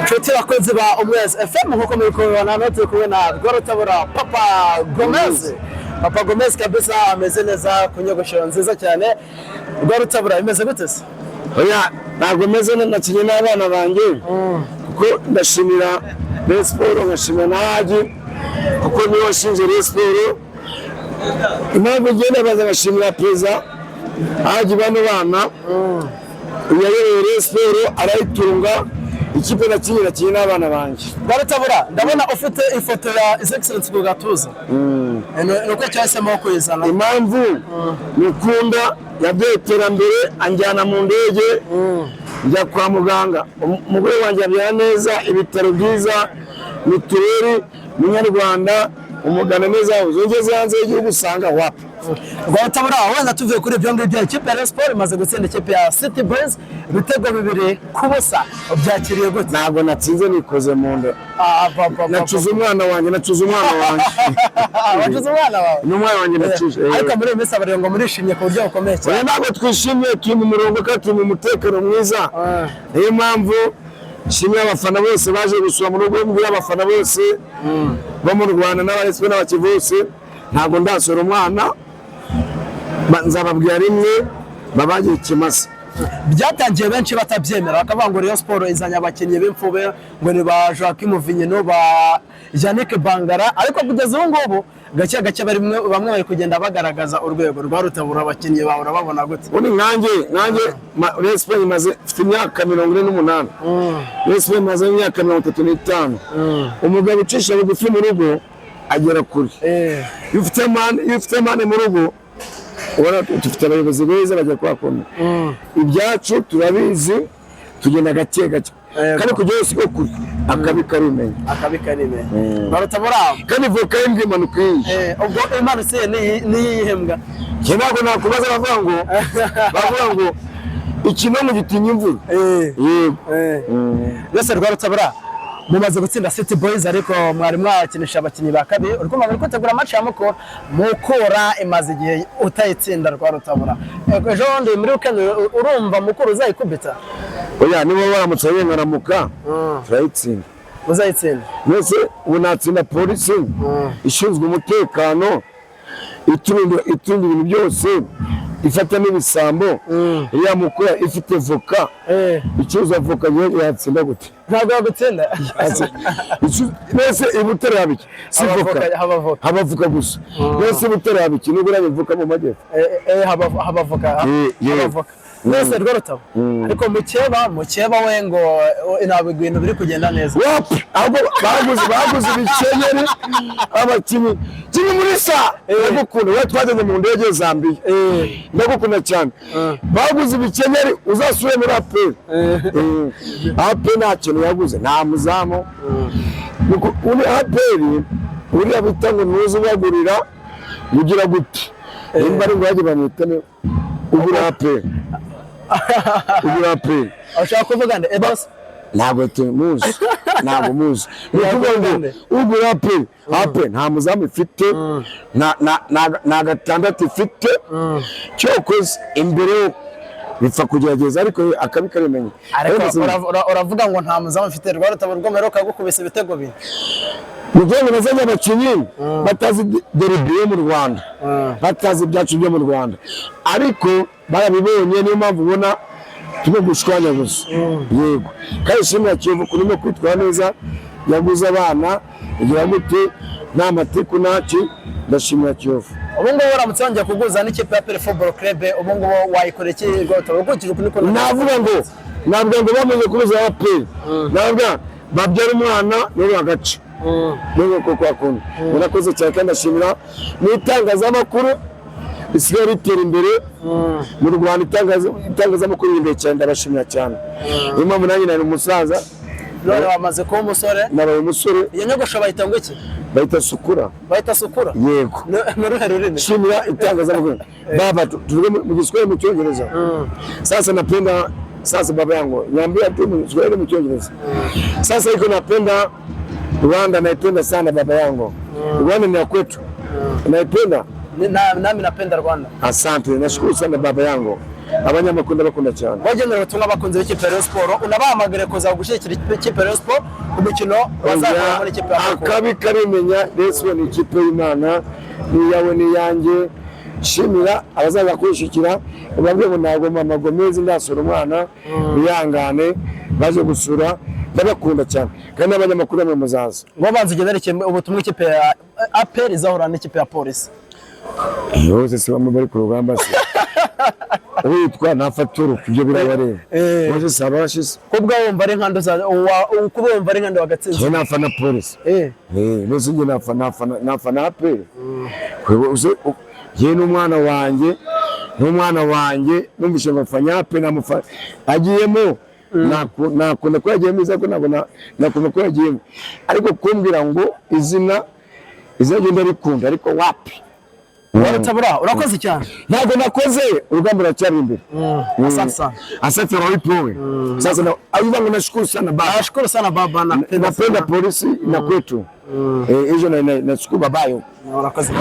Inshuti bakunzi ba Umwezi FM, nkuko muri kubibona hano turi kumwe na Rwarutabura Papa Gomez. Papa Gomez kabisa ameze neza ku nyogoshero nziza cyane. Rwarutabura, bimeze gute se? Oya, ntabwo meze neza. Nakinye n'abana banjye, kuko ndashimira Rayon Sport, nkashimira na Haji kuko niwe washinze Rayon Sport. Impamvu ngenda baza ngashimira Perezida Haji, bano bana yayoboye Rayon Sport arayitunga. Ikipe nakinye n'abana banjye. Rwarutabura, ndabona ufite ifoto ya His Excellence ku gatuza. Ni uko cyahisemo kuyizana? Impamvu nikunda, yaduye iterambere, anjyana mu ndege njya kwa muganga, umugore wanjye abyara neza, ibitaro byiza, mituweli, munyarwanda umugana neza. Ugeze hanze y'igihugu usanga wapi. Rwarutabura, wenda tuvuye kuri ibyo ngibyo, ikipe ya Rayon Sport imaze gutsinda ikipe ya City Boys ibitego 2-0, ubyakiriye gute? Ntabwo natsinze, nikoze mu nda. Ah, ba, ba, ba, Nacuze umwana wanjye, nacuze umwana wanjye. Wacuze umwana wawe? Ni umwana wanjye nacuze. Ariko muri iyi minsi abareba ngo murishimye ku buryo bukomeye cyane. Oya, ntabwo twishimye, turi mu murongo kandi turi mu mutekano mwiza. Niyo mpamvu nshimira abafana bose baje gusura mu rugo, mbwira abafana bose bo mu Rwanda n'abaretswe n'abakivu bose, ntabwo ndasura umwana. Nzababwira rimwe babagiye ikimasa. Byatangiye benshi batabyemera, bakavuga ngo Rayon Sport izanye abakinnyi b'imfube, ngo ni ba Joachim Vinyino, ba Yannick Bangara, ariko kugeza ubu ngubu gake gake bamwe bari kugenda bagaragaza urwego. Rwarutabura, abakinnyi bawe urababona gute? Ubundi nkanjye Rayon Sport imaze, mfite imyaka 48, Rayon Sport imaze imyaka 35. Umugabo ucisha bugufi mu rugo agera kure. Iyo ufite money mu rugo, ubona dufite abayobozi beza bajya kuhakoma. Ibyacu turabizi, tugenda gake gake. Kandi kujya hose uko kure, akabi karimenya. Akabi karime. Rwarutabura. Kandi voka y'imbwa imanuka iyi. Ubwo imanutse ni iyihe mbwa? Njye ntabwo nakubaza. Bavuga ngo ikinono gitinya imvura. Yego. Mbese Rwarutabura, mumaze gutsinda City Boys, ariko mwari mwakinisha abakinnyi ba kabiri, uri kumva muri kwitegura match ya Mukura. Mukura imaze igihe utayitsinda, Rwarutabura. Ejo bundi muri weekend urumva Mukura uzayikubita? Oya, niba baramutse benganamuka turayitsinda. Uzayitsinda? Mbese ubu natsinda polisi ishinzwe umutekano, itunga ibintu byose, ifata n'ibisambo? Iriya Mukura ifite voka, icuruza voka, yatsinda gute? Ntabwo yagutsinda. Mbese i Butare haba iki? Si voka? Haba voka. Haba voka gusa. Mbese i Butare haba iki? Nubwo uriya voka mu majyepfo. Haba voka. Yego. Haba voka. Mbese Rwarutabo, ariko mukeba we ngo ntabwo ibintu biri kugenda neza. Wapi, ahubwo baguze ibikenyeri abakinnyi kimwe muri sa. Ndagukunda we, twageze mu ndege Zambiya. Ndagukunda cyane. Baguze ibikenyeri, uzasubire muri APR. APR nta kintu yaguze, nta muzamu. Uri APR uriya bita ngo ntuzi ubagurira, ugira gute, nimba ari ngo bajye bamwita ugura APR, ugura APR. Ushaka kuvuga nde, Ebos? Ntabwo tumuzi, ntabwo muzi. Ni ukuvuga ngo ugura APR, APR nta muzamu ifite, nta gatandatu ifite. Cyokoze imbere bipfa kugerageza, ariko akabi karimenya. Ariko uravuga ngo nta muzamu ufite, Rwarutabo, rw'amaheruka gukubise ibitego bine. Ni ukuvuga ngo nazanye abakinnyi batazi derby yo mu Rwanda, batazi ibyacu byo mu Rwanda, ariko barabibonye. Niyo mpamvu ubona turimo gushwanya gusa. Yego, kandi ishimira Kiyovu kurimo kwitwara neza, yaguze abana, igira gute, nta matiku ntaki. Ndashimira Kiyovu. Ubu ngubu uramutse wongeye kuguza n'ikipe ya APR Football Club, ubu ngubu wayikora iki, Rwarutabo, ukurikije ukuntu ikora? Navuga ngo bamaze kubuza APR, navuga babyara umwana niwe agace niwe koko akunda. Murakoze cyane, kandi ndashimira mu itangazamakuru risigaye ritera imbere mu Rwanda. Itangazamakuru riri imbere cyane, ndabashimira cyane. Niyo mpamvu nanjye nari umusaza. None wamaze kuba umusore. Nabaye umusore. Iyo nyogosho bayita ngo iki? Bahita sukura. Bahita sukura? Yego. Ni uruhe rurimi? Shimira itangazamakuru baba, tuvuge mu Kiswahili, mu Cyongereza. Sasa napenda, sasa baba yangu niambia tu mu Kiswahili, mu Cyongereza. Sasa iko napenda Rwanda, naipenda sana baba yangu. Rwanda ni ya kwetu, naipenda. Nami napenda Rwanda. Asante, nashukuru sana baba yangu. Abanyamakuru ndabakunda cyane. Wagenera ubutumwa abakunzi b'ikipe ya Rayon Sport, unabahamagare kuza gushyigikira ikipe ya Rayon Sport ku mukino bazahura muri ikipe ya Mukura. Akabi karimenya. Rayon Sport ni ikipe y'Imana, ni iyawe n'iyanjye. Shimira abazaza kwishyikira, ubabwire ngo ntabwo mama Gomez ndasura umwana, bihangane baje gusura. Ndabakunda cyane, kandi n'abanyamakuru bamwe muzaza. Ngo banza ugenere ubutumwa ikipe ya APR izahura n'ikipe ya Polisi. Yose si bamwe bari ku rugamba se witwa ntafaturu, ibyo birabareba. Bose si abashize. Kubwa wumva ari nkando kuba wumva ari nkando wagatsinze. Njye nafana Polisi. Nose njye nafana APR. Njye n'umwana wanjye numvise ngo afanya APR, namufana agiyemo, nakunda ko yagiyemo iza ko ntabwo nakunda ko yagiyemo, ariko kumbwira ngo izina ryo ndarikunda, ariko wapi. Rutabura, urakoze cyane. Ntabwo nakoze, urugamba ruracyari imbere. Asante sana. Asante na wewe. Sasa na ngo nashukuru sana baba. Nashukuru sana baba, napenda Napenda sana. polisi na kwetu. Hizo na nashukuru babayo. Urakoze.